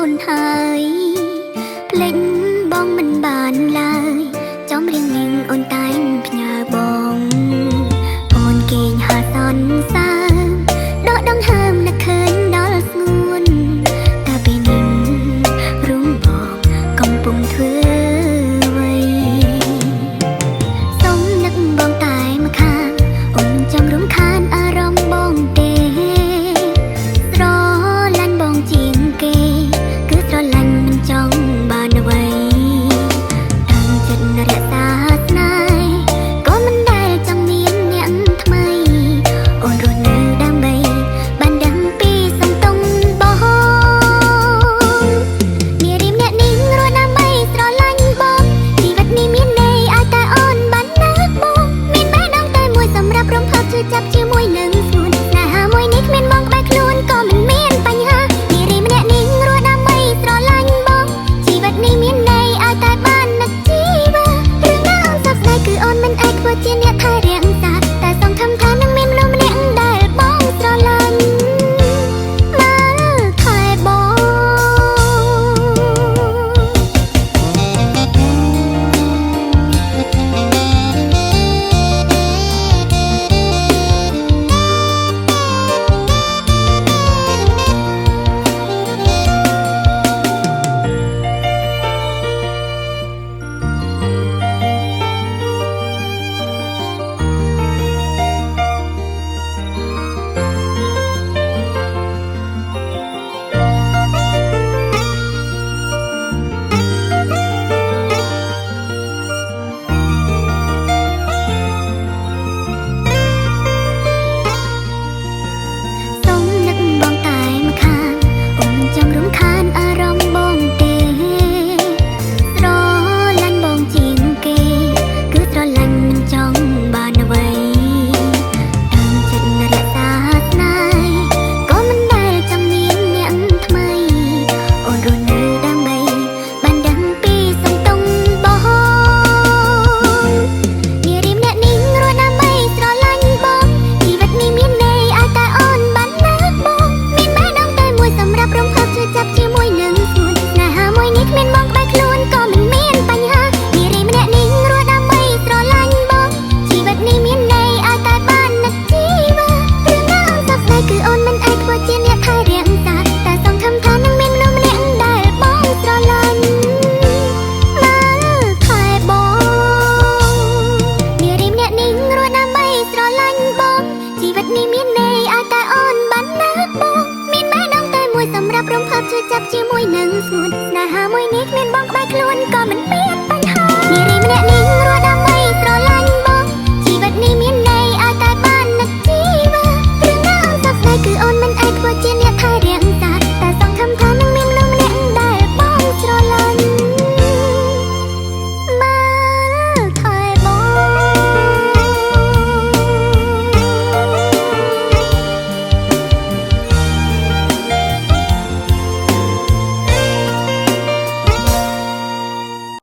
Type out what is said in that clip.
នហើយភ្លេចបងមិនបានឡើយចំរៀងនាងអូនតែងផ្ញើបងអូនគេងហាសនសាដកដង្ហើមនឹកឃើញដល់ស្ងួនតែពេលនេះរុំបងកំពុងធ្វើអ្វីសុំនឹកបងតែម្ខាងអូនមិនចង់រំខានអារម្មណ៍បងទេស្រឡាញ់បងជាងគេគឺស្រឡាញ់មិនចង់បានអ្វីតាំងចិត្តរក្សាស្នេហ៍ក៏មិនដែលចង់មានអ្នកថ្មីអូនរស់នៅដើម្បីបានដឹងពីសន្ទុំបងនារីម្នាក់នេះរស់ដើម្បីស្រឡាញ់បងជីវិតនេះមានន័យឲ្យតែអូនបាននឹកបងមានបេះដូងតែមួយសម្រាប់រំភើបជួយចាប់ជាមួយនឹងស្ងួនស្នេហាមួយនេះគ្មានបងក្បែរខ្លួនក៏មិនមានបញ្ហានារីម្នាក់នេះរស់ដើម្បីស្រឡាញ់បងជីវិតនេះមានន័យឲ្យតែបាននឹកជីវ៉ារឿងណាអូនសោកស្ដាយគឺអូនមិនអាចធ្វើជាអ្នកថែរក្សាតែសង្ឃឹមថានឹងមានមនុស្សម្នាក់ដែលបងស្រឡាញ់មកថែបង សុំនឹកបងតែម្ខាងអូនមិនចង់រំខានអារម្មណ៍បងទេស្រឡាញ់បងជាងគេគឺស្រឡាញ់មិនចង់បានអ្វីតាំងចិត្តរក្សាស្នេហ៍ក៏មិនដែលចង់មានអ្នកថ្មីអូនរស់នៅដើម្បីបានដឹងពីសន្ទុំបងនារីម្នាក់នេះរស់ដើម្បីស្រឡាញ់បងជីវិតនេះមានន័យឲ្យតែអូនបាននឹកបងមានបេះដូងតែមួយសម្រាប់រំភើបជួយចាប់ជាមួយនឹងស្ងួនស្នេហាមួយនេះគ្មានបងក្បែរខ្លួនក៏មិនមានបញ្ហានារីម្នាក់នេះរស់ដើម្បីស្រឡាញ់បងជីវិតនេះមានន័យឲ្យតែបាននឹកជីវ៉ារឿងណាអូនសោកស្ដាយគឺអូនមិនអាចធ្វើជាអ្នកថែរក្សាតែសង្ឃឹមថានឹងមានមនុស្សម្នាក់ដែលបងស្រឡាញ់មកថែបងនារីម្នាក់នេះរស់ដើម្បីស្រឡាញ់បងជីវិតនេះមានន័យឲ្យតែអូនបាននឹកបងមានបេះដូងតែមួយសម្រាប់រំភើបជួយចាប់ជាមួយនឹងស្ងួនស្នេហាមួយនេះគ្មានបងក្បែរខ្លួនក៏មិនមានបញ្ហានារីម្នាក់នេះ